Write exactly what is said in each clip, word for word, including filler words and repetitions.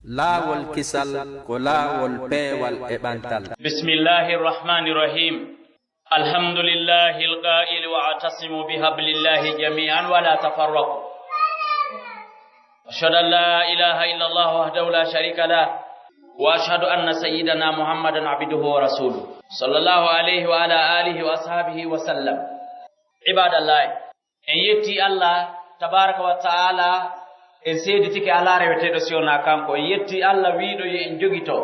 Laawol kisal ko laawol peewal e ɓantal. بسم الله الرحمن الرحيم. الحمد لله القائل: واعتصموا بحبل الله جميعا ولا تفرقوا. أشهد أن لا إله إلا الله وحده لا شريك له، وأشهد أن سيدنا محمدا عبده ورسوله، صلى الله عليه وعلى آله وأصحابه وسلم. عباد الله، en yettii Allah tabaaraka wa ta'ala, en seeditike alaa reweteeɗo si wonaa kanko. En yettii Allah wi'uɗo yo en jogito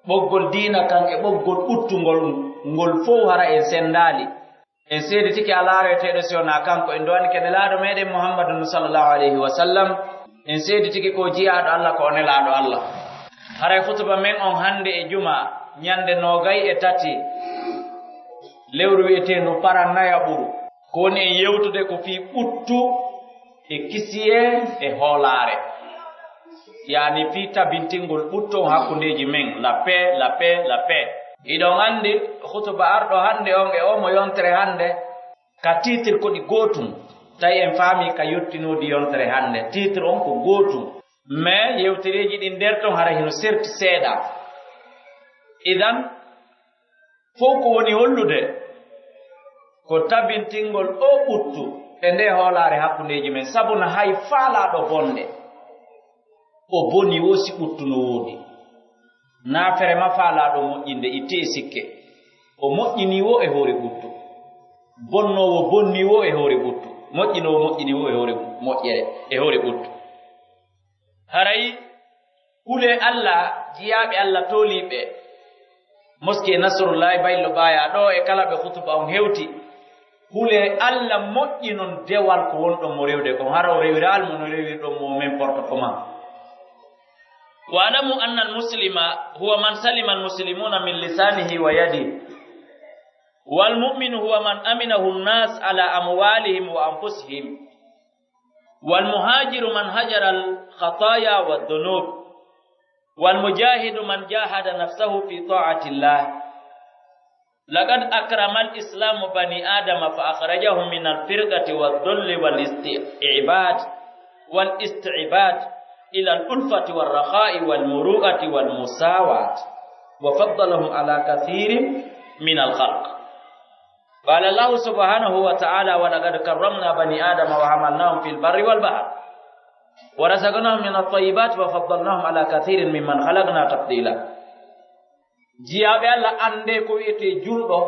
ɓoggol diina kan e ɓoggol ɓuttungol ngol fow, hara en senndaali. En seeditike alaa reweteeɗo si wonaa kanko. En du'anike Nelaaɗo meɗen Muhammadun sallallahu alayhi wa sallam. En seeditike ko jiyaaɗo Allah, ko o Nelaaɗo Allah. Haray hutuba men on hannde e juma, ɲande noogay e tati lewru wi'eteendu Parannayaɓuru. Ko woni en yewtude ko fii ɓuttu e kisiyee e hoolaare. Yaani fii tabintingol ɓuttu on hakkundeeji men, la paix, la paix, la paix. Hiɗon anndi hutuba arɗo hannde on e oo mo yontere hannde, ka titre ko ɗi gootun, tawi en faami ka yottinoodi yontere hannde. Titre on ko gootun, mais yewtereeji ɗin nder ton hara hino serti seeɗa. Idan, fow ko woni hollude ko tabintingol oo ɓuttu e ndee hoolaare hakkundeeji men, sabu no hay faalaaɗo bonde, o boni woo si ɓuttu no woodi. Naafere ma faalaaɗo moƴƴinde, itti e sikke. O moƴƴinii woo e hoore ɓuttu. Bonnoowo bonnii woo e hoore ɓuttu. Moƴƴinoowo moƴƴinii woo e hoore moƴƴere, e hoore ɓuttu. Haray, hulee Allah, jiyaaɓe Allah tooliiɓe, Moskee Nasrullahi Baylo Baya ɗoo e kala ɓe hutuba on hewti. Hulee Allah, moƴƴinon dewal ko wonɗon mo rewde kon, hara o rewiraali mo no rewirɗon mo n'importe comment. واعلموا أن المسلم هو من سلم المسلمون من لسانه ويده، والمؤمن هو من أمنه الناس على أموالهم وأنفسهم، والمهاجر من هجر الخطايا والذنوب، والمجاهد من جاهد نفسه في طاعة الله. لقد أكرم الإسلام بني آدم فأخرجهم من الفرقة والذل والاستعباد، والاستعباد إلى الألفة والرخاء والمروءة والمساواة، وفضلهم على كثير من الخلق. قال الله سبحانه وتعالى: ولقد كرمنا بني آدم وحملناهم في البر والبحر ورزقناهم من الطيبات وفضلناهم على كثير ممن خلقنا تفضيلا. Jiyaaɓe Allah, anndee ko wi'etee julɗo,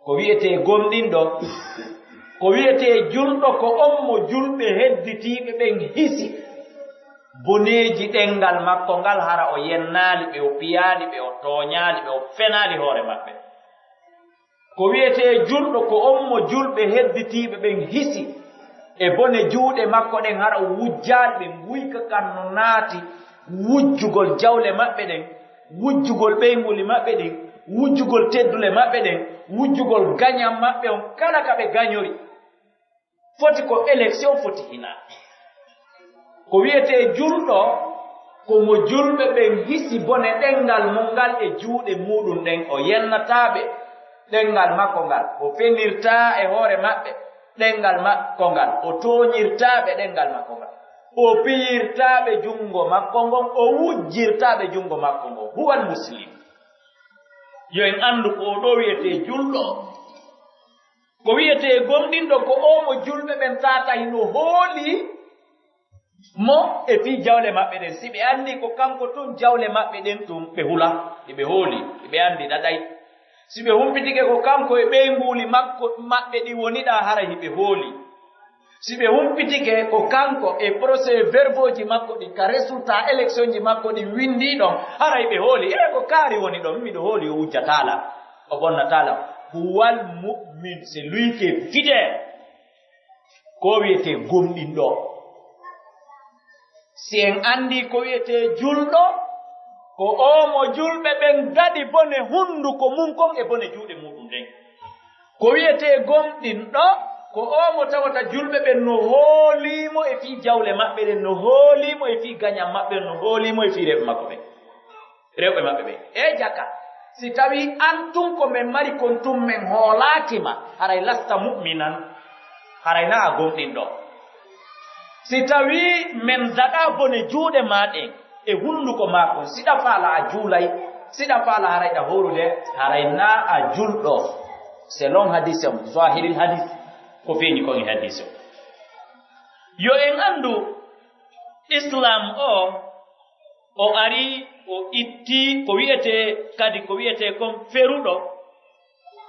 ko wi'etee gomɗinɗo, ko wi'etee julɗo ko on mo julɓe hedditiiɓe ɓen hisi boneeji ɗemngal makko ngal, hara o yennaali ɓe, o piyaali ɓe, o tooñaali ɓe, o fenaali hoore maɓɓe. Ko wi'etee julɗo ko on mo julɓe hedditiiɓe ɓen hisi e bone juuɗe makko ɗen, hara o wujjaali ɓe nguyka kan no naati wujjugol jawle maɓɓe ɗen, wujjugol ɓeynguuli maɓɓe ɗin, wujjugol teddule maɓɓe ɗen, wujjugol gaɲan maɓɓe on kala ka ɓe gaɲori. Foti ko élection foti hinaa. Ko wi'etee julɗo, ko mo julɓe ɓen hisi bone ɗemngal mun ngal e juuɗe muuɗum ɗen, o yennataa ɓe ɗemngal makko ngal, o fenirtaa e hoore maɓɓe ɗemngal makko ngal, o tooñirtaa ɓe ɗemngal makko ngal, o piyirtaa ɓe junngo makko ngon, o wujjirtaa ɓe junngo makko ngon. Huwal muslim. Yo en anndu ko oo ɗoo wi'etee julɗo. Ko wi'etee gomɗinɗo ko oo mo julɓe ɓen taata hino hooli mo e fii jawle maɓɓe ɗen. Si ɓe anndii ko kanko tun jawle maɓɓe ɗen tun, ɓe hula, hiɓe hooli, hiɓe anndi ɗaɗay. Si ɓe humpitike ko kanko e ɓeynguuli makko, maɓɓe ɗi woniɗaa, hara hiɓe hooli. Si ɓe humpitike ko kanko e procès-verbauxji makko ɗin, ka résultat électionji makko ɗin winndii ɗon, hara hiɓe hooli. E ko kaari woni ɗon, miɗo hooli o wujjataa lan. O bonnataa lan. Huwal mu'min, c'est lui qui est fidèle. Ko wi'etee gomɗinɗo. Si en anndii ko wi'etee julɗo, ko oo mo julɓe ɓen daɗi bone hunnduko mun kon e bone juuɗe muuɗum ɗen. Ko wi'etee gomɗinɗo, ko oo mo tawata julɓe ɓen no hoolii mo e fii jawle maɓɓe ɗen, no hoolii mo e fii gaɲan maɓɓe ɗen, no hoolii mo e fii rewɓe makko ɓen. Rewɓe maɓɓe ɓen. E jaka, si tawii an tun ko men mari kon tun men hoolaaki ma, haray lasta mu'minan, haray naa a gomɗinɗo. Si tawii men daɗaa bone juuɗe maa ɗen, e hunduko maa kon, si ɗa faala a juulay, si ɗa faala haray ɗa horude, haray naa a julɗo. Selon hadis on, zahiril hadis, ko feeñi kon e hadis on. Yo en anndu, Islam o, o ari, o itti ko wi'etee, kadi ko wi'etee kon feruɗo,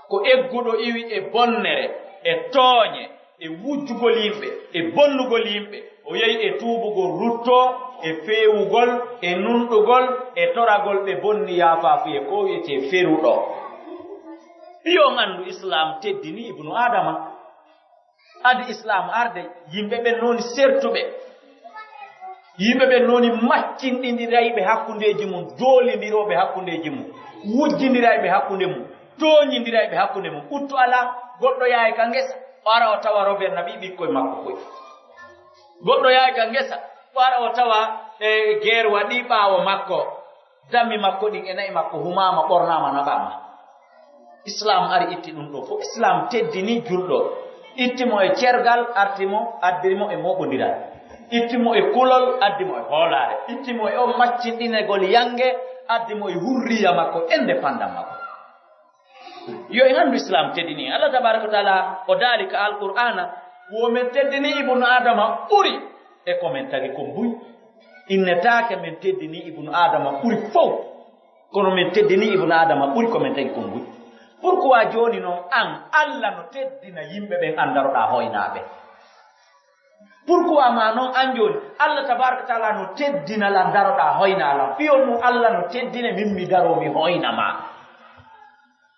ko egguɗo iwi e bonnere, e tooñe, e wujjugol yimɓe, e bonnugol yimɓe. O yehi e tuubugol ruttoo, e feewugol, e nunɗugol, e toragol ɓe bonni yaafaafuye, ko wi'etee feruɗo. Yo on anndu Islaam teddini Ibnu Aadama. Adi Islaam arde, yimɓe ɓen no woni sertuɓe. Yimɓe ɓen no woni maccinɗindirayɓe hakkundeeji mum, doolindirooɓe hakkundeeji mum, wujjindirayɓe hakkunde mum, tooñindirayɓe hakkunde mum. Ɓuttu alaa, goɗɗo yahay ka ngesa, o ara o tawa Robert na ɓii ɓikkoy makko koy. Goɗɗo yahay ka ngesa, o ara o tawa, e, geer waɗii ɓaawo makko. Dammi makko ɗin e na'i makko humaama, ɓornaama, naɓaama. Islaam ari itti ɗum ɗoo fof. Islaam teddini julɗo. Itti mo e cergal, arti mo, addiri mo e mooɓondiral. Itti mo e kulol, addi mo e hoolaare. Itti mo e on maccinɗinegol yange, addi mo e hurriya makko, indépendant makko. Yo en anndu Islaam teddini. Allah tabaaraka wa taala o daali ka Alqur'aana, wo men teddini Ibnu Aadama ɓuri e ko men tagi kon buy. Innetaake men teddini Ibnu Aadama ɓuri fow, kono men teddini Ibnu Aadama ɓuri ko men tagi kon buy. Pourquoi jooni non an, Allah no teddina yimɓe ɓen an daroɗaa hoynaaɓe? Pourquoi ma non an jooni, Allah tabaaraka wa taala no teddina lan daroɗaa hoynaa lan? Fiyon ɗum Allah no teddine min mi daroo mi hoyna ma.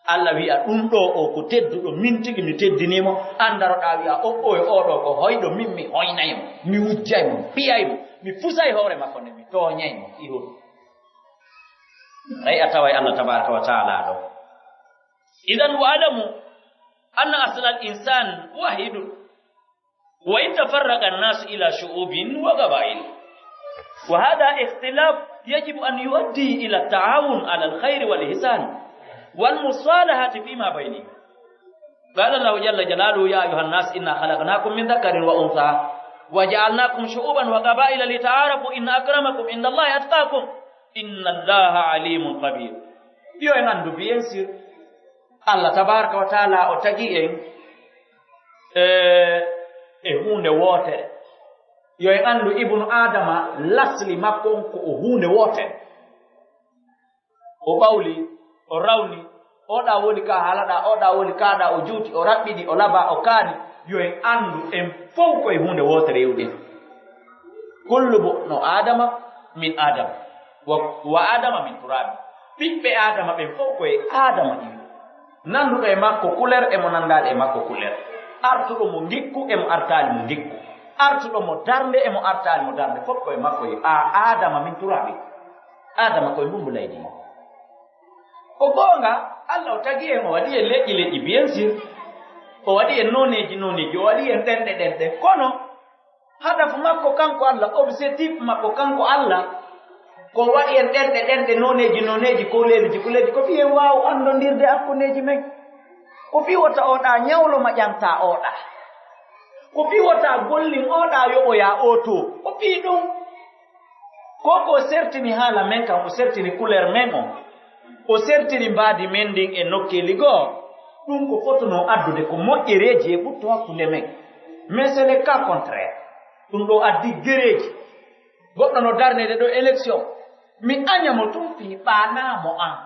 Allah wi'a ɗum ɗoo o ko tedduɗo, min tigi mi teddinii mo, an daroɗaa wi'a o, o e oo ɗoo ko hoyɗo, min mi hoynay mo, mi wujjay mo, mi piyay mo, mi fusay hoore makko nden, mi tooñay mo, ihon. Ray a taway Allah tabaaraka wa taala ɗoo. Idan wa'lamu anna aslal insan wahidun. وإن تفرق الناس إلى شعوب وقبائل. وهذا اختلاف يجب أن يؤدي إلى التعاون على الخير والإحسان والمصالحة فيما بينهم. قال الله جل جلاله: يا أيها الناس إنا خلقناكم من ذكر وأنثى وجعلناكم شعوبا وقبائل لتعارفوا إن أكرمكم عند الله أتقاكم إن الله عليم خبير. Yo en anndu, bien sûr, Allah tabaaraka wa taala o tagi en, e, e huunde wootere. Yo en anndu Ibnu Aadama lasli makko on ko o huunde wootere. O ɓawli, o rawni, oɗa woni ka halaɗa, oɗa woni kaɗa, o juuti, o raɓɓiɗi, o laba, o kaani. Yo en anndu en fow ko e huunde wootere iwɗen. Kullu bnu Aadama min Aadama, wa, wa Aadama min turaabi. Ɓiɓɓe Aadama ɓen fow ko e Aadama iwi. Nanduɗo e makko kuler e mo nandaali e makko kuler. Artuɗo mo ngikku e mo artaali mo ngikku. Artuɗo mo darnde e mo artaali mo darnde. Fof ko e makko iwi. A Aadama min turaabi. Aadama ko e mbumbu leydi mo. Ko goonga, Allah o tagi en, o waɗi en leƴƴi leƴƴi, bien sûr. O waɗi en nooneeji nooneeji, o waɗi en ɗenɗe ɗenɗe. Kono, hadafu makko kanko Allah, objectif makko kanko Allah, ko waɗi en ɗenɗe ɗenɗe, nooneeji nooneeji, kuleeliji kuleeliji, ko fii en waawu anndondirde hakkundeeji men. Ko fii wota oɗa ñawlo ma ƴanta oɗa. Ko fii wota gollin oɗa yoɓoya o to. Ko fii ɗum. Ko ko sertini haala men kan, o sertini kuleer men on. O sertini mbaadi men ndin e nokkeeli goo. Ɗum ko fotunoo addude ko moƴƴereeji e ɓuttu hakkunde men. Mais c'est le cas contraire. Ɗum ɗoo addi gereeji. Goɗɗo no darnede ɗo élection. Mi aña mo tun fii ɓaanaa mo an.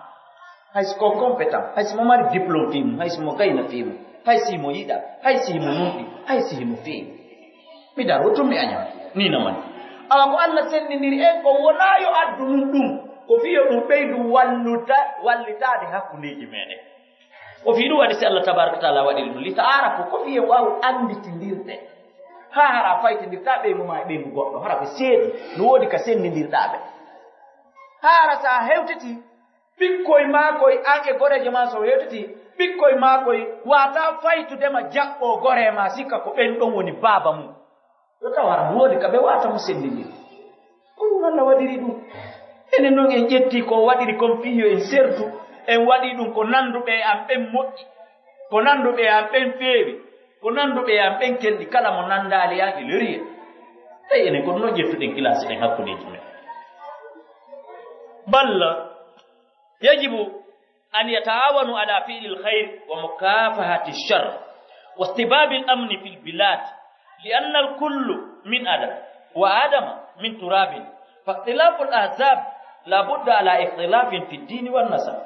Hay si ko compétent, hay si mo mari diplôme fii mum, hay si mo gayna fii mum, hay si mo yiɗa, hay si mo nunɗi, hay si mo feewi. Mi daro tun mi aña mo. Nii no mani. Awa ko Allah senndindiri en kon wonaa yo addu nun ɗum. Ko fii yo ɗum ɓeydu walluta, wallitaade hakkundeeji meɗen. Ko fii ɗum waɗi si Allah tabaaraka wa taala waɗiri ɗum. Li ta'aarafu, ko fii en waawu annditindirde. Haa hara faytindirtaa ɓeyngu maa e ɓeyngu goɗɗo. Hara ɓe seedi, no woodi ka senndindirɗaa ɓe. Haa hara si a hewtitii, ɓikkoy maa koy, an e goreejo maa so hewtitii, ɓikkoy maa koy waawataa faytude ma jaɓɓoo goree maa sikka ko ɓen ɗon woni baaba mum. Yo taw hara no woodi ka ɓe waawata mo senndindiri. Ko ɗum Allah waɗiri ɗum. Enen non en ƴettii ko o waɗiri kon fii yo en sertu, en waɗii ɗum ko nannduɓe e an ɓen moƴƴi, ko nannduɓe e an ɓen feewi, ko nannduɓe e an ɓen kelɗi, kala mo nanndaali e an il est rien. Tawi enen ko ɗum non ƴettuɗen kilasi ɗen hakkundeeji men. بل يجب أن يتعاونوا على فعل الخير ومكافحة الشر واستباب الأمن في البلاد، لأن الكل من آدم وآدم من تراب، فاختلاف الأحزاب لا بد على اختلاف في الدين والنسب،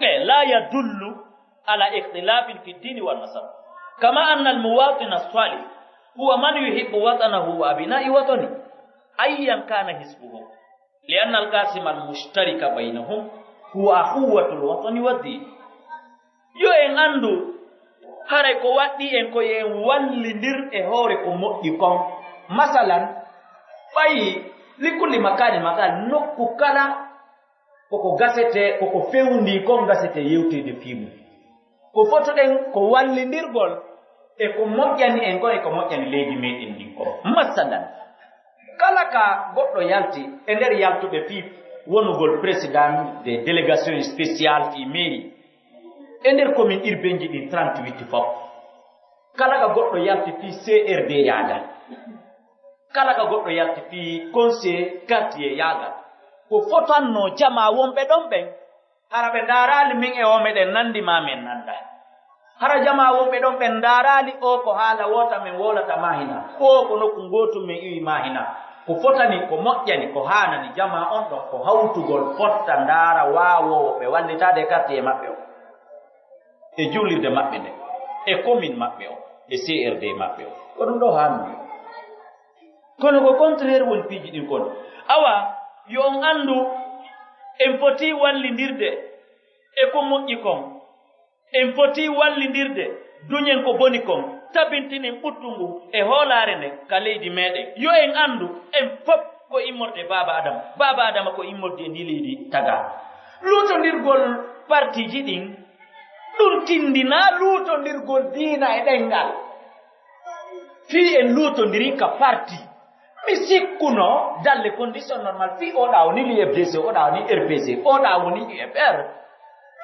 لا يدل على اختلاف في الدين والنسب، كما أن المواطن الصالح هو من يحب وطنه وأبناء وطنه أيا كان حزبه، لأن القاسم المشترك بينهم هو أخوة الوطن والدين. Yo en anndu, haray ko waɗɗii en ko yo en wallindir e hoore ko moƴƴi kon. Masalan, ɓay likulli makaani makal, nokku kala koko gasetee, koko fewndii kon gasetee yewteede fii mun. Ko fotuɗen ko wallindirgol e ko moƴƴani en kon e ko moƴƴani leydi meɗen ndin kon. Masalan, kala ka goɗɗo yalti e nder yaltuɓe fii wonugol président des délégations spéciales fii mairie e nder commune urbaine ji ɗin trente-huit fof, kala ka goɗɗo yalti fii C R D yaagal, kala ka goɗɗo yalti fii conseil quartier yaagal, ko fotannoo jamaa wonɓe ɗon ɓen, hara ɓe ndaaraali min e oo meɗen nanndi maa men nannda. Hara jamaa wonɓe ɗon ɓen ndaaraali oo ko haala woota men wowlata maa hina, oo ko nokku ngootu men iwi maa hina. Ko fotani, ko moƴƴani, ko haanani jamaa on ɗon ko hawtugol fotta ndaara waawoowo ɓe wallitaade e quartier maɓɓe on, e juulirde maɓɓe nden, e commune maɓɓe on, e C R D maɓɓe on. Ko ɗum ɗoo haanani. Kono ko contraire woni piiji ɗin kon. Awa, yo on anndu, en foti wallindirde e ko moƴƴi kon. En foti wallindirde, duñen ko boni kon, tabintinen ɓuttu ngu e hoolaare nden ka leydi meɗen. Yo en anndu, en fof ko immorde Baaba Adama. Baaba Adama ko immorde e ndii leydi tagaa. Luutondirgol partiiji ɗin, ɗum tindinaa luutondirgol diina e ɗemngal. Fii en luutondiri ka parti. Mi sikkuno, dans les conditions normales, fii oɗa woni l'U F D C, oɗa woni R P C, oɗa woni U F R.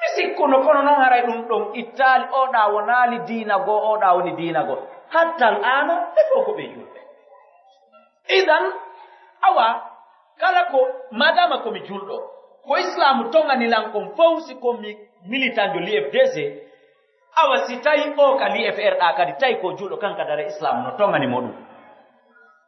Mi sikkuno, kono non haray ɗum ɗon ittaali, oɗa wonaali diina goo, oɗa woni diina goo. Hattal aana, ɓe fof ko ɓe julɓe. Idan, awa, kala ko, madama ko mi julɗo, ko islaamu toŋani lan kon fow si ko mi militanjo l'U F D C, awa si tawi o ka l'U F R ɗa kadi, tawi ko julɗo kan ka dara islam no toŋani mo ɗum.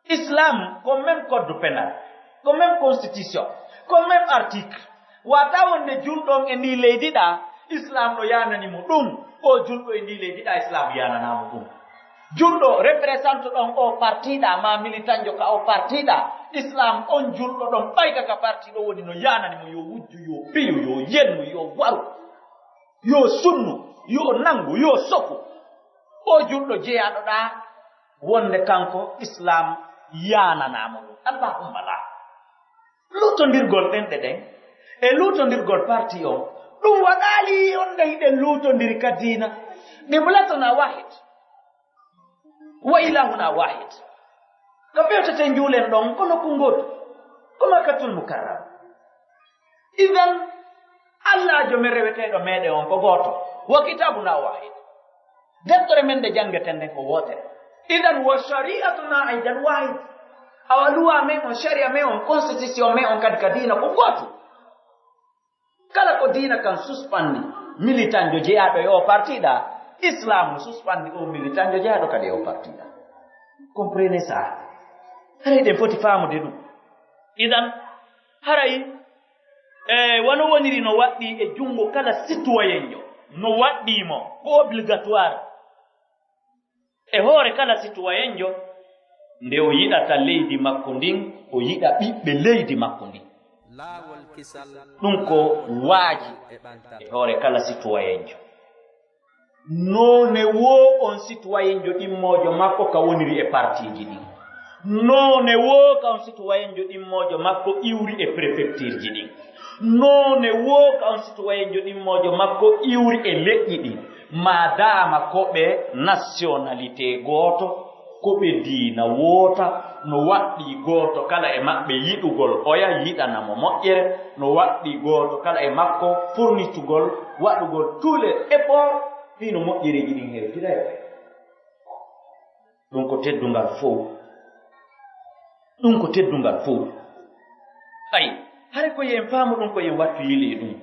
Islam ko même code pénal, ko même constitution, ko même article. Wata wonde julɗo on e ndi leydi ɗa, islam no yanani mo ɗum, o julɗo e ndi leydi ɗa, islam yanana mo ɗum. Julɗo represente ɗon o parti ɗa, ma militanjo ka o parti ɗa, islam on julɗo ɗon ɓayka ka parti ɗo woni no yanani mo yo wujju, yo piyu, yo yennu, yo waru, yo sunnu, yo nangu, yo soku. O julɗo jeyaaɗo ɗa wonde kanko islam yanana mo ɗum. Allahumma la. Luutondirgol ɗenɗe ɗen e luutondirgol parti on, ɗum waɗaali on ɗen hiɗen luutondiri ka diina. Qiblatuna wahid. Wa ilahuna wahid. Ko fewteten juulen ɗon, ko nokku ngootu. Ko Makkatul Mukarram. Idan, Allah jomi reweteeɗo meɗen on ko gooto. Wa kitabuna wahid. Deftere men nde janngeten nden ko wootere. Idan, wa shari'atuna aidan wahid. Awa luwa men on, shari'a men on, constitution men on kadi ka diina ko gootu. Kala ko diina kan suspandi, militanjo jeyaaɗo e o parti ɗa, islam suspandi o militanjo jeyaaɗo kadi e o parti ɗa. Comprenez ça. Haray ɗen foti faamude ɗum. Idan, haray, e, wano woniri no waɗɗii e junngo kala citoyenjo, no waɗɗii mo, ko obligatoire. E hoore kala citoyenjo, nde o yiɗata leydi makko ndin, o yiɗa ɓiɓɓe leydi makko ndin. Laawol kisal. Ɗum ko waaji e hoore kala citoyenjo. Noone woo on citoyenjo ɗimmoojo makko ka woniri e partiiji ɗin. Noone woo ka on citoyenjo ɗimmoojo makko iwri e prefectureji ɗin. Noone woo ka on citoyenjo ɗimmoojo makko iwri e leƴƴi ɗin. Maadaama ko ɓe nationalité gooto, ko ɓe diina woota, no waɗɗii gooto kala e maɓɓe yiɗugol oya yiɗana mo moƴƴere, no waɗɗii gooto kala e makko fournitugol, waɗugol tous les efforts fii no moƴƴereeji ɗin hewtira e oya. Ɗum ko teddungal fow. Ɗum ko teddungal fow. Ay, Haray ko yo en faamu ɗun, ko yo en wattu yilii ɗun.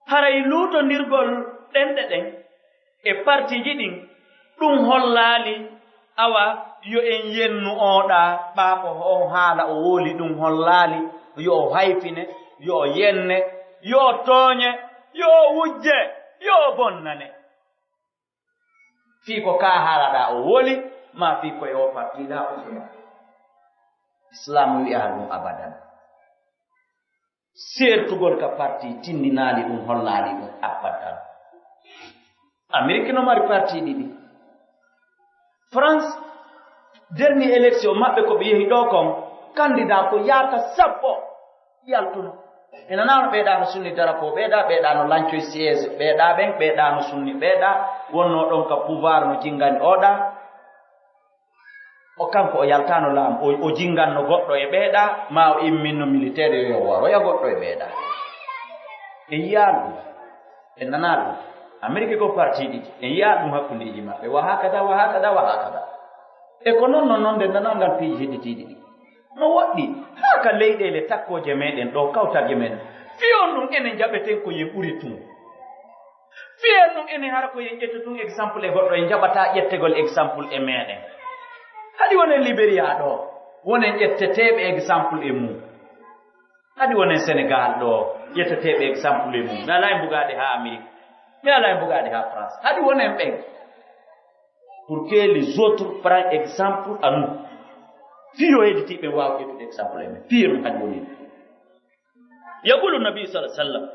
Haray luutondirgol ɗenɗe ɗen e partiiji ɗin, ɗun hollaali, awa, yo en yennu oo ɗaa, ɓaa ko on haala o wowli, ɗun hollaali yo o hayfine, yo o yenne, yo o tooñe, yo o wujje, yo o bonnane. Fii ko kaa haalaɗaa o wowli, maa fii ko e oo parti ɗaa o fina. Islaamu wi'aa ɗun abadan. Seertugol ka parti tindinaali ɗun, hollaali ɗun abadan. Amerik no mari parti ɗiɗi. France, dernier élection maɓɓe ko ɓe yehi ɗoo kon, candidat ko yaata sappo yaltuno. E nanaano ɓee ɗaa no sunni drapeau, ɓee ɗaa, ɓee ɗaa no lancoy siège, ɓee ɗaa ɓen, ɓee ɗaa no sunni, ɓee ɗaa wonnoo ɗon ka pouvoir no jingani oo ɗaa. O kanko o yaltaano laamu, o, o jinganno goɗɗo e ɓee ɗaa, maa o imminno militaire yo, yo waroya goɗɗo e ɓee ɗaa. En yi'aa ɗun, en nanaa ɗun. Amerik ko parti ɗiɗi, en yi'aa ɗun hakkundeeji maɓɓe. Wa hakada, wa hakada, wa hakada. E ko non, non, non, nde nanaa ngal piiji hedditiiɗi ɗi. No woɗɗi, haa ka leyɗeele takkooje meɗen ɗoo, kawtalje meɗen. Fii on ɗun enen jaɓeten ko yen ɓuri tun. Fii en ɗun enen hara ko yen ƴettu tun exemple e goɗɗo, en jaɓataa ƴettegol exemple e meɗen. Haɗi wonen Liberiyaa ɗoo, wonen ƴetteteeɓe exemple e mun. Haɗi wonen Senegal ɗoo, ƴetteteeɓe exemple e mun. Mi alaa e bugaade haa Amerik. Mi alaa e bugaade haa France. Haɗi wonen ɓen. Pour que les autres prennent exemple à nous. Fii yo hedditiiɓe waawa ƴettude exemple e men. Fii yo ɗun haɗi wonen. يقول النبي صلى الله عليه وسلم: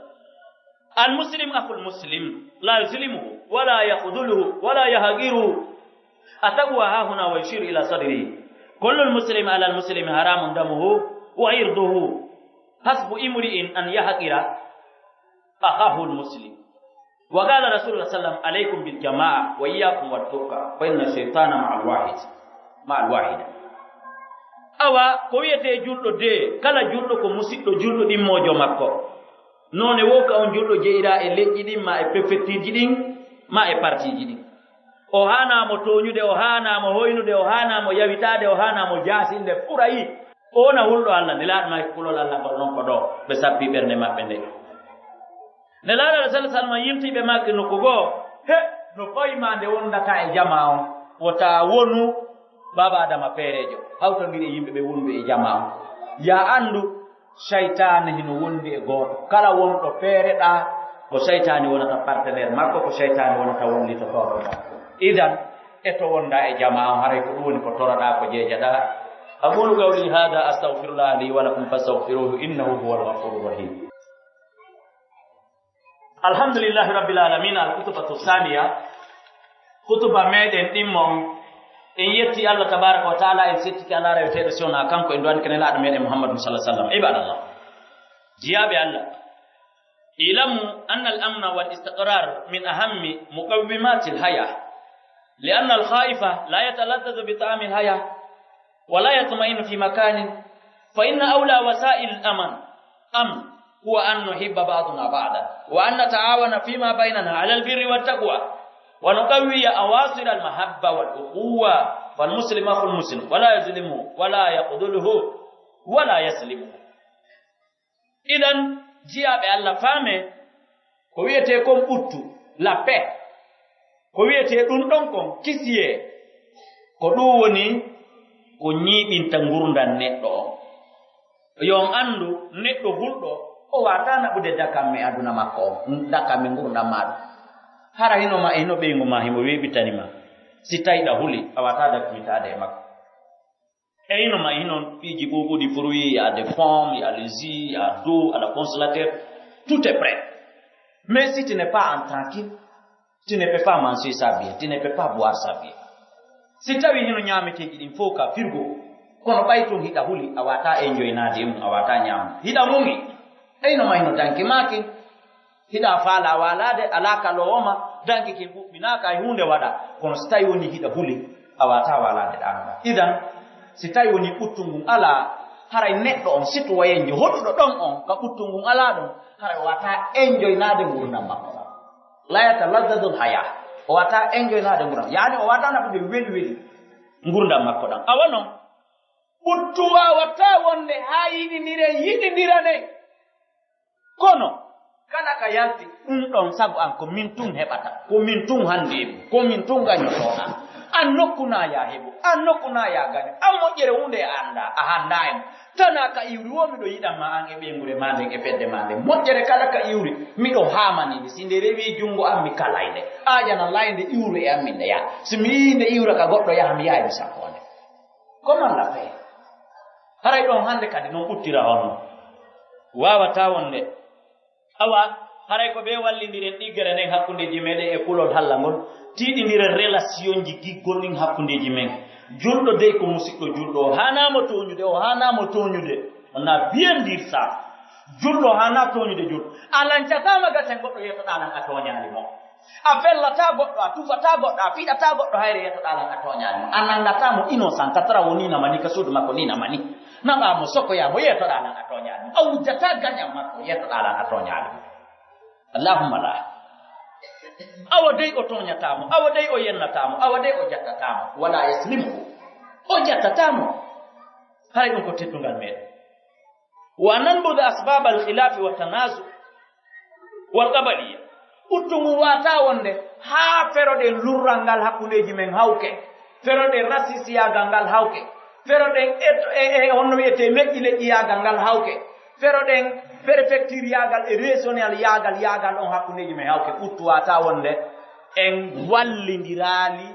المسلم أخو المسلم، لا يظلمه ولا يخذله ولا يحقره. التقوى ها هنا، ويشير إلى صدره. كل المسلم على المسلم حرام دمه وعرضه. حسب امرئ أن يحقر أخاه المسلم. وقال رسول الله صلى الله عليه وسلم: عليكم بالجماعة وإياكم والفرقة، فإن الشيطان مع الواحد، مع الواحدة. Awa, ko wi'etee julɗo dee, kala julɗo ko musiɗɗo julɗo ɗimmoojo makko. Noone woo ka on julɗo jeyiraa e leƴƴi ɗin, maa e prefectureji ɗin, maa e partiiji ɗin. O haanaa mo tooñude, o haanaa mo hoynude, o haanaa mo yawitaade, o haanaa mo jaasinde, furay. O wona hulɗo Alla, Nelaaɗo maaki kulol Alla ngol non ko ɗoo, ɓe sappi ɓernde maɓɓe nden. Nelaaɗo Alla sallallaahu alayhi wa sallam yiltii ɓe maaki nokku goo, he, no fawi maa nde wondataa e jamaa on, wota wonu Baaba Adama feereejo, hawtondiri e yimɓe ɓe wondu e jamaa on. Yaa anndu, Saytaane hino wondi e gooto. Kala wonɗo feereɗaa, ko saytaane wonata partenaire makko, ko saytaane wonata wallitotooɗo mo. Idan, e to wondaa e jamaa on, haray ko ɗum woni ko toroɗaa, ko jeejaɗaa. أقول قولي هذا أستغفر الله لي ولكم فاستغفروه إنه هو الغفور الرحيم. Alhamdulillahi Rabbil Alamina, al khutbatu thaniya, khutuba meɗen ɗimmo on. En yetti Allah tabaraka wa taala, en settike Allah reweteeɗo si wonaa kanko, en du'ani ka Nelaaɗo meɗen Muhammadun sallallahu alaihi wasallam. Ibadallah, jiyaaɓe Allah, اعلموا أن الأمن والاستقرار من أهم مقومات الحياة، لأن الخائف لا يتلذذ بطعم الحياة ولا يطمئن في مكان، فإن أولى وسائل الأمن، أمن، هو أن نحب بعضنا بعضا، وأن نتعاون فيما بيننا على البر والتقوى، ونقوي أواصر المحبة والأخوة، فالمسلم أخو المسلم، ولا يظلمه، ولا يخذله، ولا يسلمه. Idan, jiyaaɓe Allah, faamee ko wi'etee kon ɓuttu, la paix, ko wi'etee ɗun ɗon kon kisiyee, ko ɗun woni ko ñiiɓinta ngurndan neɗɗo on. Yo on anndu, neɗɗo hulɗo, o waawataa naɓude dakamme aduna makko on, dakamme ngurndan maa ɗun. Hara hino ma, hino ɓeyngu maa, himo weeɓitani ma. Si tawii hiɗa huli, a waawataa dakmitaade e makko. Et il y a, il y a piiji ɓuuɓuɗi fruits, il y a des pommes, il y a les jus, il y a d'eau, il y a le congélateur. Tout est prêt. Mais si tu n'es pas en tranquille, tu ne peux pas manger ça bien, tu ne peux pas boire ça bien. Si tawii hino ñaameteeji ɗin fow ka frigo, kono ɓay tun hiɗa huli, a waawataa enjoynaade e mun, a waawataa ñaama. Hiɗa muŋi. Eyno ma hino danki maaki. Hiɗa faalaa waalaade, alaa ka loowo ma, danki kin ɓuɓɓinaaka e huunde waɗa. Kono si tawii wonii hiɗa huli, a waawataa waalaade ɗaano ɗaa. Idan, si tawii wonii ɓuttu ngun alaa, haray neɗɗo on, sitowayenjo hoɗuɗo ɗon on, ka ɓuttu ngun alaa ɗon, haray o waawataa enjoynaade ngurndan makko ɗan. لا يتلذذ الحياة. O waawataa enjoynaade ngurndan. Yaani o waawataa naɓude weli weli ngurndan makko ɗan. Awa non, Ɓuttu waawataa wonde haa yiɗindiren, yiɗindiranen. Kono, kala ka yalti ɗun ɗon sabu an, ko min tun heɓata, ko min tun hanndeeɓe, ko min tun gañotooɗaa. An nokku naa yaa heɓu, an nokku naa yaa gaño, an moƴƴere huunde a anndaa, a hanndaa e mun. Tanaa ka iwri woo miɗo yiɗan ma an e ɓeynguure maa nden e fedde maa nden. Moƴƴere kala ka iwri, miɗo haamani nde. Si nde rewii junngo an, mi kalay nde. Aaƴana laynde iwru e an min nde yaha. Si mi yi'ii nde iwra ka goɗɗo yaha, mi yahay mi sakkoo nde. Comment la paix? Haray ɗon hannde kadi non ɓuttira honno? Waawataa wonde. Awa, haray ko ɓe wallindiren ɗiggere nden hakkundeeji meɗen e kulol Alla ngol, tiiɗindiren relationji giggol ɗin hakkundeeji men. Julɗo dey ko musiɗɗo julɗo, o haanaa mo tooñude, o haanaa mo tooñude. On a bien dire ça. Julɗo haanaa tooñude julɗo. A lancataama gasen goɗɗo yetoɗaa lan a tooñaali mo. A fellataa goɗɗo, a tufataa goɗɗo, a fiɗataa goɗɗo, hayre yetoɗaa lan a tooñaali mo. A nanngataa mo innocent, ka tara wonii na mani, ka suudu makko nii na mani. Naɓaa mo, sokoyaa mo, yetoɗaa lan a tooñaali mo. A wujjataa gañan makko, yetoɗaa lan a tooñaali mo. Allahumma la. Awa dey o tooñataa mo, awa dey o yennataa mo, awa dey o jattataa mo. Wala yaslimuhu. O jattataa mo. Haray ɗun ko teddungal meɗen. Wa nanbuda asbabal khilafi wa tanazu wal qabaliya. Ɓuttu ngun waataa wonde haa feroɗen lurral ngal hakkundeeji men hawke, feroɗen rasisiyaagal ngal hawke, feroɗen e, e, e honno wi'etee meƴƴi leƴƴiyaagal ngal hawke, feroɗen prefecture yaagal e régional yaagal, yaagal on hakkundeeji men hawke. Ɓuttu waataa wonde en wallindiraali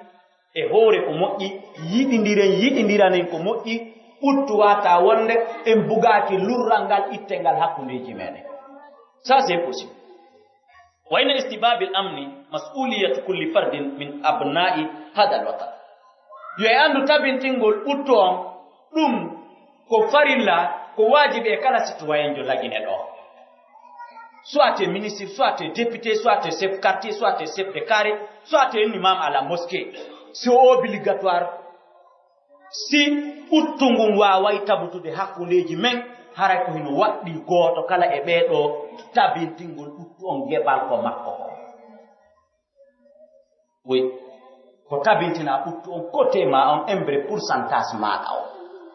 e hoore ko moƴƴi, yiɗindiren, yiɗindiranen ko moƴƴi, ɓuttu waataa wonde en bugaaki lurral ngal ittee ngal hakkundeeji meɗen. Ça, c'est possible. Wa inna istibabil amni mas'uliyatu kulli fardin min abna'i hadal watan. Yo en anndu tabintingol ɓuttu on, ɗun ko farilla, ko waajibi e kala citoyenjo Lagine ɗoo. Soit t'es ministre, soit t'es député, soit t'es chef quartier, soit t'es chef de carré, soit t'es un imam à la mosquée. C'est obligatoire. Si ɓuttu ngun waaway tabutude hakkundeeji men, haray ko hino waɗɗii gooto kala e ɓee ɗoo tabintingol ɓuttu on geɓal ko makko ko. Oui. Ko tabintina ɓuttu on côté maa on, embre pourcentage maaɗa on.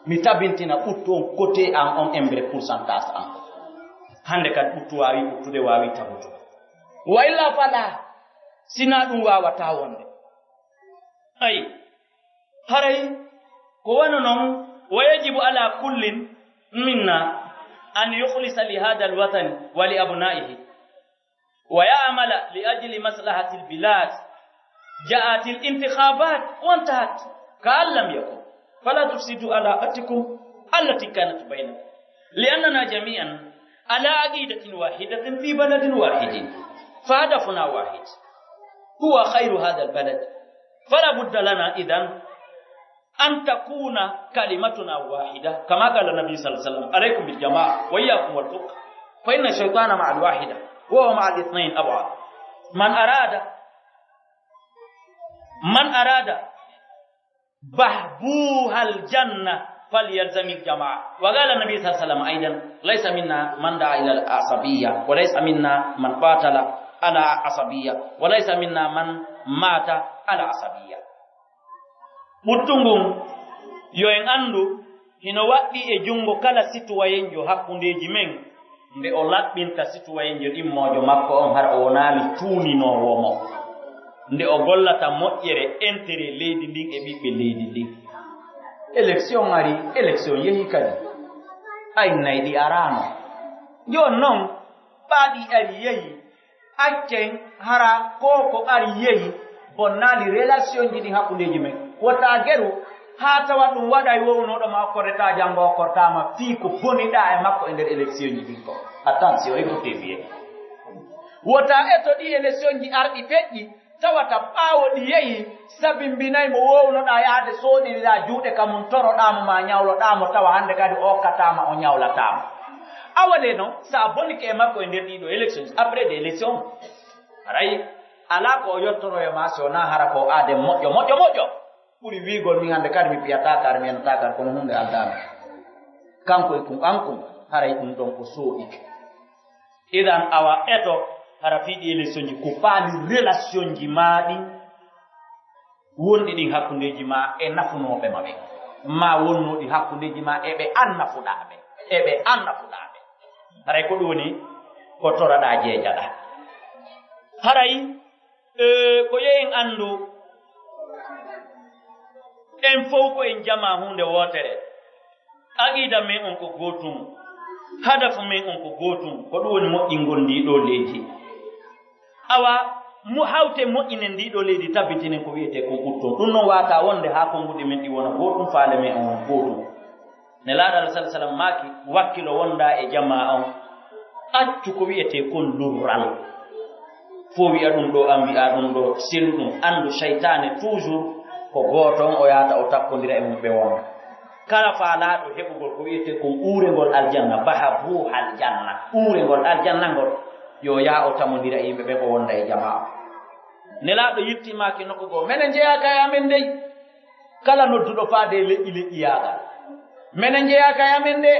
Mi tabintina ɓuttu on côté an on, embre pourcentage an. Hannde kadi ɓuttu waawi ɓuttude, waawi tabutude. Wa illa fala, sinaa ɗun waawataa wonde. Ay, haray ko wano non, wa yajibu ala kullin minna an yukhlisa li hadha alwatani wa li abnaihi. ويعمل لأجل مصلحة البلاد. جاءت الانتخابات وانتهت كأن لم يكن. فلا تفسدوا علاقتكم التي كانت بينكم. لأننا جميعا على عقيدة واحدة في بلد واحد. فهدفنا واحد. هو خير هذا البلد. فلا بد لنا إذن أن تكون كلمتنا واحدة، كما قال النبي صلى الله عليه وسلم: "عليكم بالجماعة وإياكم والفرقة، فإن الشيطان مع الواحدة وهو مع الاثنين أبعد". من أراد، من أراد بهبوه الجنة فليلزم الجماعة. وقال النبي صلى الله عليه وسلم أيضا: "ليس منا من دعا إلى العصبية، وليس منا من قاتل على عصبية، وليس منا من مات على عصبية". Ɓuttu ngun, yo en anndu, hino waɗɗii e junngo kala situwayenjo hakkundeeji men, nde o laɓɓinta situwayenjo ɗimmoojo makko on, hara o wonaali tuuninoowo mo, nde o gollata moƴƴere, intérêt leydi ndin e ɓiɓɓe leydi ndin. Élection ari, élection yehi kadi. Ay, nay ɗi araano. Jooni non, ɓaaɗi ari yehi, Accen hara ko ko ari yehi bonnaali relationji ɗin hakkundeeji men. Wota geru haa tawa ɗum waɗay wownoɗo ma okkoreta janngo okkortaama fii ko boniɗaa e makko e nder électionji ɗin ko. Attention, écoutez bien. Wota eto ɗi électionji arɗi feƴƴi tawata ɓaawo ɗi yehi sabimbinay mo wownoɗaa yahde sooɗiriɗaa juuɗe ka mum toroɗaa mo ma ñawloɗaa mo tawa hannde kadi o okkataama o ñawlataama. Awa le non, sa bonike e makko e nder ɗiɗo élections, après des élections, Haray alaa ko o yottoroyo ma si wonaa hara ko o aaden moƴƴo, moƴƴo, moƴƴo. Ɓuri wiigol min hannde kadi mi fiyataa kar, mi yenataa kar, kono huunde aldaano. Kanko e kun an kun, haray ɗum ɗon ko sooɗike. Idan awa eto hara fii ɗi électionji ko faali relationji maa ɗin wonɗi ɗin hakkundeeji maa e nafunooɓe ma ɓen. maa wonnuɗi hakkundeeji maa e ɓe annafuɗaa ɓe, e ɓe annafuɗaa ɓe. Haray ko ɗum woni ko toraɗaa jeejaɗaa. Haray, eh, ko yo en anndu, en fow ko en jamaa huunde wootere. Aqiida men on ko gootum, hadafu men on ko gootum, ko ɗum woni moƴƴingol ndii ɗoo leydi. Awa, mo hawte moƴƴinen ndii ɗoo leydi, tabbitinen ko wi'etee kon ɓutton. Ɗum non waawataa wonde haa konnguɗi men ɗi wona gootum, faale men on wona gootum. Nelaaɗo Alla sallallaahu alayhi wa sallam maaki, wakkilo wondaa e jamaa on, accu ko wi'etee kon lurral. Fow wi'a ɗum ɗoo, an wi'a ɗum ɗoo, selu ɗum. Anndu seytaane toujours ko gooto on, o yaata o takkondira e mum ɓe wonda. Kala faalaaɗo heɓugol ko wi'etee kon uurengol aljanna, baha buuhal janna, uurengol aljanna ngol, yo yaa o tamondira e yimɓe ɓen, o wonda e jamaa on. Nelaaɗo yiltimaaki nokku goo, menen jeyaaka e amen dey. Kala nodduɗo faade e leƴƴi leƴƴiyaagal, menen jeyaaka e amen de.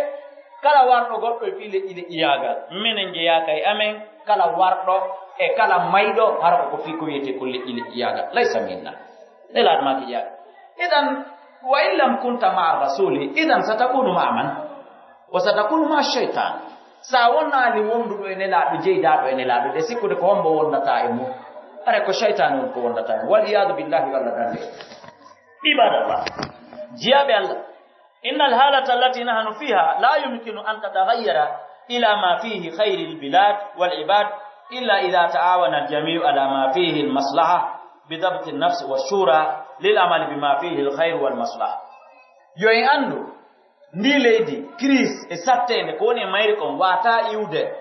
Kala warɗo goɗɗo e fii leƴƴi leƴƴiyaagal, menen jeyaaka e amen. Kala warɗo e kala mayɗo, hara ko fii ko wi'etee ko leƴƴi leƴƴiyaagal, laysa minna. Nelaaɗo maaki jeyaaka. Idan, wa in lam kunta ma'a rasuli, idan satakunu ma'a man? Wa satakunu ma'a shaytan. Sa wonaali wonduɗo e Nelaaɗo, jeydaaɗo e Nelaaɗo, de sikkude ko hombo wondataa e mum? Haray ko seytaane woni ko wondataa e mum. Wal iyaadu billahi, walla dande. Ibadallah. Jiyaaɓe Allah, innal halata allati nahnu fiha la yumkinu an tataghayyara ila ma fihi khayril bilad wal ibad illa idha ta'awana al jami'u ala ma fihi al maslaha bi dabti an nafs wa shura lil amali bima fihi al khayr wal maslaha. Yo en anndu, ndii leydi, crise e satteende ko woni e mayri kon, waawataa iwde,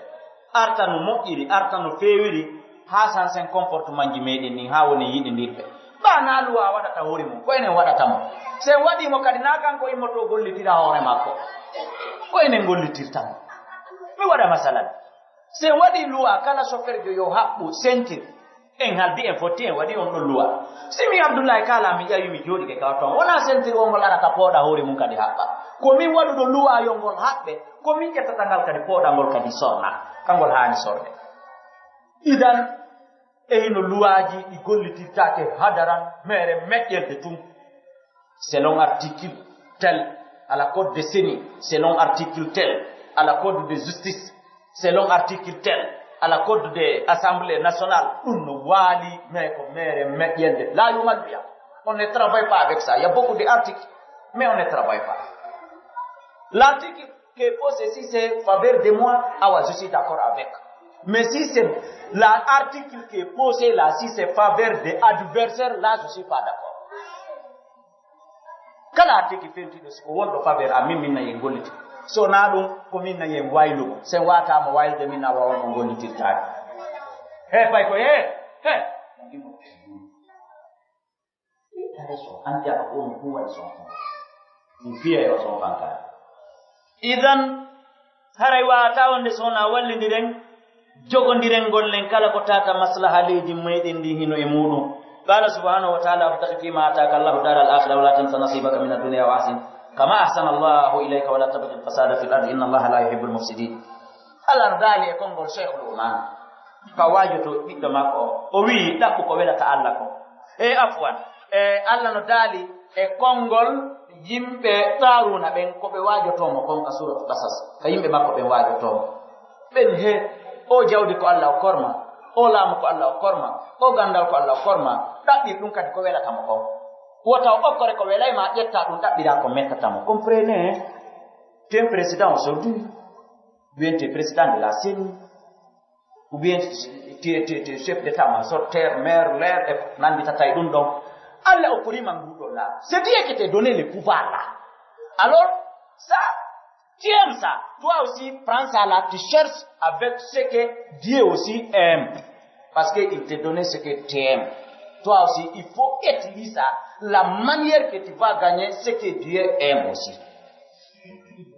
arta no moƴƴiri, arta no feewiri, haa sansen comportement ji meɗen ɗin, haa woni yiɗindirɓe. Baa naa luwaa waɗata hoore mum, ko enen waɗata mo. Si en waɗii mo kadi, naa kanko immotoo gollitira hoore makko. Ko enen gollitirta mo. Mi waɗa masalan. Si en waɗii luwaa, kala sofirjo yo haɓɓu sentir, en haldi, en fotti, en waɗi on ɗon luwaa. Si mi Abdullahi Kala, mi ƴawi, mi jooɗike ka ton, wonaa sentir on ngol arata pooɗa hoore mum kadi haɓɓa. Ko min waɗuɗo luwaa yo ngol haɓɓe, ko min ƴettata ngal kadi pooɗa ngol kadi sorna, kangol haani sorde. Idan, e hino luwaaji ɗi gollitirtaake hadaran, meere meƴƴelde tun. Selon article tel, ala code de ceni, selon article tel, ala code de justice, selon article tel, ala code de assemblée nationale, ɗum no waali, mais ko meere meƴƴelde. Là, yo mal bien. On ne travaille pas avec ça. Il y a beaucoup d'articles, mais on ne travaille pas. L'article qui est posé, si c'est faveur de moi, awa, je suis d'accord avec. Mais si c'est l'article qui est posé là, si c'est faveur de adversaire, là, je suis pas d'accord. Kala article fewtiiɗo, si ko wonɗo faveur a min, min na yen golliti. So naa ɗum, ko min na yen waylugo. Sen waata mo waylude, min na wawan on gollitirtaade. He, fay ko he, he. Tare so, an jaka ko no kuwa so. Ɗum fiya yo so fankare. Idan, haray waawataa wonde so wonaa wallindiren, jogondiren gollen kala ko tata maslaha leydi meɗen ndi hino e muɗum. Qala subhanahu wa ta'ala, "Wabtaghi fima ataka Allahu daral akhirah wa la tansa nasibaka min ad-dunya wa ahsin kama ahsana Allahu ilayka wa la tabghi al-fasada fil ardi inna Allaha la yuhibbul mufsidin." Allah no daali e konngol Shaykhul Umma, ka waajoto ɓiɗɗo makko o, o wi'i, "Ɗaɓɓu ko welata Allah ko." E afwan, e Allah no daali e konngol yimɓe Qaaruuna ɓen, ko ɓe waajotoo mo kon ka Suuratu Qasas, ka yimɓe makko ɓen waajotoo mo. Ɓen he, o jawdi ko Allah okkor ma, o laamu ko Allah okkor ma, o ganndal ko Allah okkor ma, ɗaɓɓir ɗum kadi ko welata mo kon. Wota o okkore ko welay ma, ƴetta ɗum ɗaɓɓira ko mettata mo. Comprenez, tu es un président aujourd'hui, ou bien tu es président de la ceni, ou bien tu es, tu es, tu es chef d'état-major, terre, mer, l'air, e ko nannditata e ɗum ɗon. Allah okkori ma ngu ɗo laamu. C'est Dieu qui t'a donné le pouvoir là. Alors, ça, tu aimes ça. Toi aussi, prends ça là, tu cherches avec ce que Dieu aussi aime. Parce qu'il t'a donné ce que tu aimes. Toi aussi, il faut utiliser ça, la manière que tu vas gagner ce que Dieu aime aussi.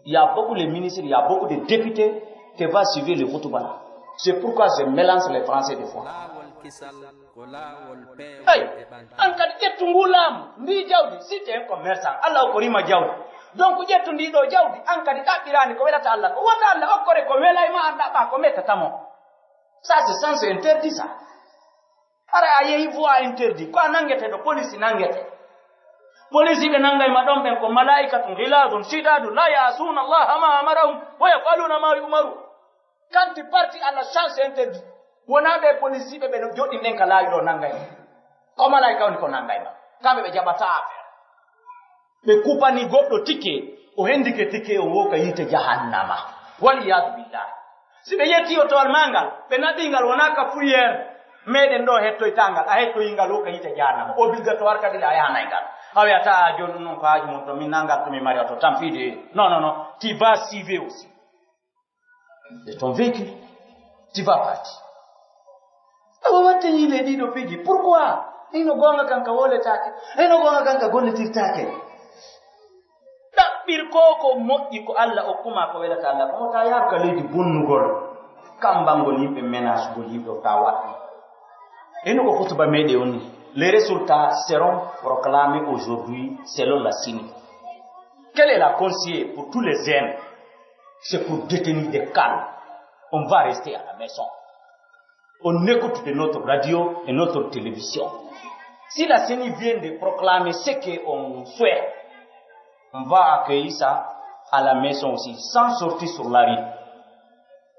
Il y a beaucoup de ministres, il y a beaucoup de députés qui vont suivre le khutbah là. C'est pourquoi je mélange les Français des fois. Laawol kisal ko laawol peewal Hey, e ɓantal. An kadi ƴettu ngu laamu, ndi jawdi, si t'es un commerçant, Allah okkori ma jawdi. Donc ƴettu ndi ɗo jawdi, an kadi ɗaɓɓiraani ko welata Allah ko. Wota Allah okkore ko welay ma, an ɗaɓɓa ko mettata mo. Ça, c'est sens interdit, ça. Hara a yehi voie interdit, ko a nanngete ɗo, police nanngete. Polisiiɓe nanngay ma ɗon ɓen ko malaa'ikatun ghilaadun shidaadun laa ya'suuna Allaaha maa amarahum wa yaf'aluuna maa yu'maruun. Quand tu parti à la sens interdit, wonaa ɓe polisiiɓe ɓe no joɗɗin ɗen ka laawi ɗoo nanngay ma. Ko malaa'ika woni ko nanngay ma. Kamɓe ɓe jaɓataa affaire. Ɓe kupani goɗɗo tike, o hendike tike on woo ka yiite jahannama. Wal iyaadu billahi. Si ɓe ƴettii otowal maa ngal, ɓe naɓii ngal wonaa ka fourrière meɗen ɗoo hettoytaa ngal, a hettoyii ngal woo ka yiite jahannama. Obligatoire kadi le a yahanay ngal. A wi'ataa, "Ah, jooni ɗun non ko haaju mon to, min nangal to mi mari oto, tant pis de." Non, non, non. Tu vas suivre aussi. De ton véhicule, tu vas partir. Awa watte ñiile ɗiɗo piiji. Pourquoi? Hino goonga kan ka woletaake. Hino goonga kan ka gollitirtaake. Ɗaɓɓir ko ko moƴƴi ko Alla okkuma ko welata Alla. Ko ta yaaru ka leydi bonnugol. Kambangol yimɓe, menasugol yimɓe o ta waɗɗi. Hino ko hutuba meɗen on ni. Les résultats seront proclamés aujourd'hui selon la C E N I. Quelle est la conseillée pour tous les jeunes? C'est pour détenir des calmes. On va rester à la maison. On écoute de notre radio et notre télévision. Si la C E N I vient de proclamer ce qu'on souhaite, on va accueillir ça à la maison aussi, sans sortir sur la rue.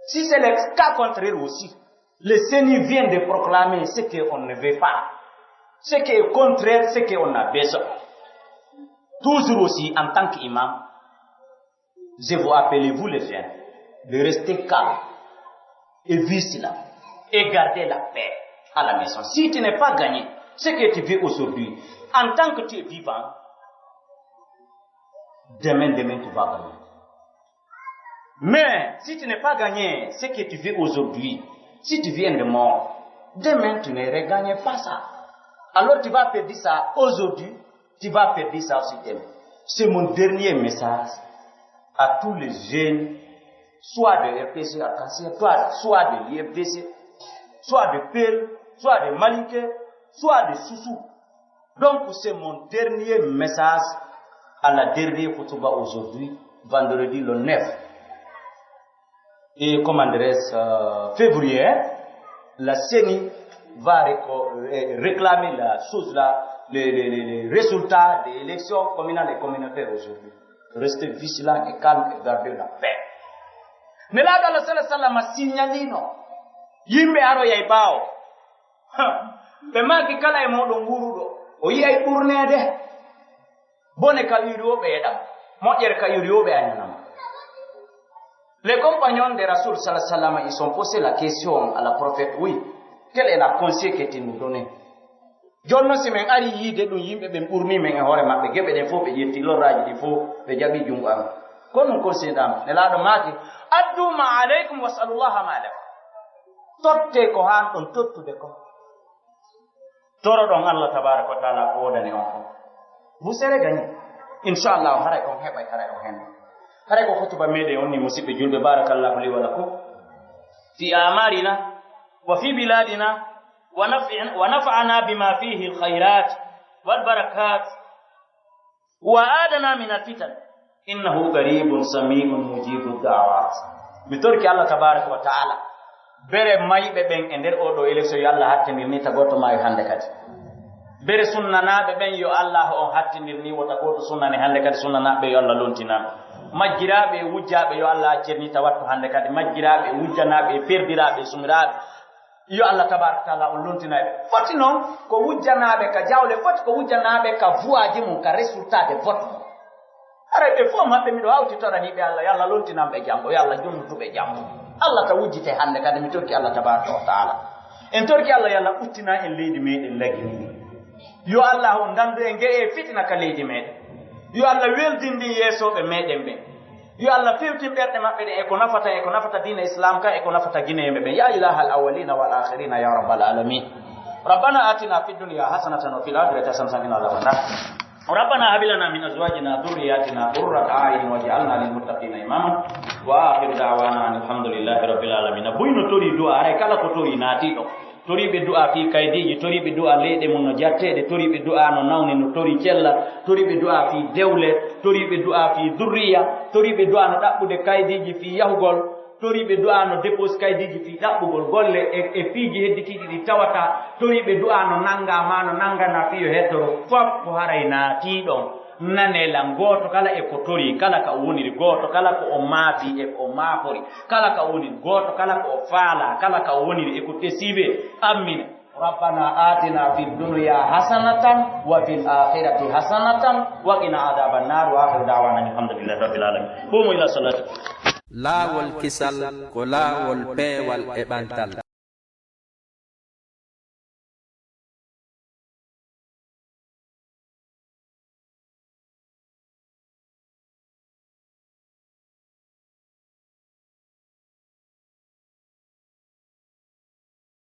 Si c'est le cas contraire aussi, le C E N I vient de proclamer ce qu'on ne veut pas, ce qui est contraire, ce qu'on a besoin. Toujours aussi, en tant qu'imam, je vous appelle, vous les jeunes, de rester calme et vigilant et garder la paix à la maison. Si tu n'es pas gagné, ce que tu vis aujourd'hui, en tant que tu es vivant, demain, demain, tu vas gagner. Mais si tu n'es pas gagné ce que tu vis aujourd'hui, si tu viens de mort, demain, tu ne regagnes pas ça. Alors, tu vas perdre ça aujourd'hui, tu vas perdre ça aussi demain. C'est mon dernier message à tous les jeunes, soit de R P C Arc-en-Ciel, soit, soit de l'I F D C, soit de Peul, soit de Malinké, soit de Soussou. Donc, c'est mon dernier message à la dernière khutba aujourd'hui, vendredi le neuf et, comment dirais-je, euh, février, hein, la C E N I va réco-, ré-, réclamer la chose là, les, les, les, les résultats des élections communales et communautaires aujourd'hui. Restez vigilants et calmes et gardez la paix. Nelaaɗo Allah sallallahu alaihi wasallam signalino yimɓe aroyay ɓaawo. Ɓe maaki kala e mooɗon wuuruɗo, o yi'ay ɓurneede. Bone ka iwri wo ɓe yeɗa mo, moƴƴere ka iwri wo ɓe añana mo. Les compagnons de Rasul sallallahu alaihi wasallam, ils ont posé la question à la prophète, oui, quelle est la conseil que tu nous donnes? Jonno si men ari yiide ɗum, yimɓe ɓen ɓurni men e hoore maɓɓe, geɓe ɗen fof ɓe ƴetti, lorraaji ɗin fof ɓe jaɓi junngo amen. Ko ɗum conseil ɗam, Nelaaɗo maaki, "Addu ma aleykum was'alullaha ma lakum." Tottee ko haan ɗon tottude ko. Toroɗon Allah tabaraka wa taala ko woodani on kon. Vous serez gagnés. Inchallahu, haray on heɓay, haray on hendu. Haray ko hutuba meɗen on ni, musiɓɓe julɓe, barakallahu li wa lakum fi amarina wa fi biladina wa naf'in-, wa nafa'ana bima fihi alkhairat wal barakat wa adana min alfitan. Innahu qaribun sami'un mujibu da'awat. Mi torki Allah tabaraka wa ta'ala. Bere mayɓe ɓen e nder oo ɗoo élection, yo Allah hattinir ni ta gooto maayo hannde kadi. Bere sunnanaaɓe ɓen, yo Allah on hattinir ni wota gooto sunnane hannde kadi, sunnanaaɓe yo Allah lontinan. Majjiraaɓe e wujjaaɓe, yo Allah accir ni ta wattu hannde kadi. Majjiraaɓe e wujjanaaɓe e perdiraaɓe e sumiraaɓe, yo Allah tabaraka taala on lontinay ɓe. Foti non ko wujjanaaɓe ka jawle, foti ko wujjanaaɓe ka vuwaaji mum, ka résultat de vote mum. Haray ɓe fof maɓɓe miɗo hawtitorani ɓe Allah, yo Allah lontinan ɓe janngo, yo Allah jonnutu ɓe janngo. Allah ta wujjite hannde kadi, mi torki Allah tabaraka wa taala. En torki Allah, yo Allah ɓuttina en leydi meɗen Lagini. Yo Allah on dandu en ge'e fitina ka leydi meɗen. Yo Allah weldin ɗin yeesooɓe meɗen ɓen. Yo Allah fewtin ɓerɗe maɓɓe ɗen e ko nafata, e ko nafata diina Islam kan, e ko nafata Gineeɓe ɓen. Ya ilahal awwalina wal akhirina, ya rabbal alamin. ربنا آتنا في الدنيا حسنة وفي الآخرة حسنة وقنا عذاب النار. ربنا هب لنا من أزواجنا وذرياتنا قرة أعين واجعلنا للمتقين إماما. وآخر دعوانا أن الحمد لله رب العالمين. Buy no tori du'a, haray kala ko tori naati ɗo. Toriiɓe du'a fii kaydiiji, toriiɓe du'a leyɗe mum no jatteede, toriiɓe du'a no nawni, no tori cella, toriiɓe du'a fii dewle, toriiɓe du'a fii durriya, toriiɓe du'a no ɗaɓɓude kaydiiji fii yahugol, Toriiɓe du'aa no dépose kaydiiji fii ɗaɓɓugol golle e, e piiji hedditiiɗi ɗi tawata. Toriiɓe du'aa no nanngaa maa no nannganaa fii yo heddoro. Fof ko haray naatii ɗon. Nanee lan, gooto kala e ko torii, kala ka o woniri, gooto kala ko o maafii e ko o maafori, kala ka o woniri, gooto kala ko o faalaa, kala ka o woniri e ko tesiiɓe. Amin. ربنا آتنا في الدنيا حسنة وفي الآخرة حسنة وقنا عذاب النار. وآخر دعوانا أن الحمد لله رب العالمين. قوموا إلى صلاتكم. Laawol kisal ko laawol peewal e ɓantal.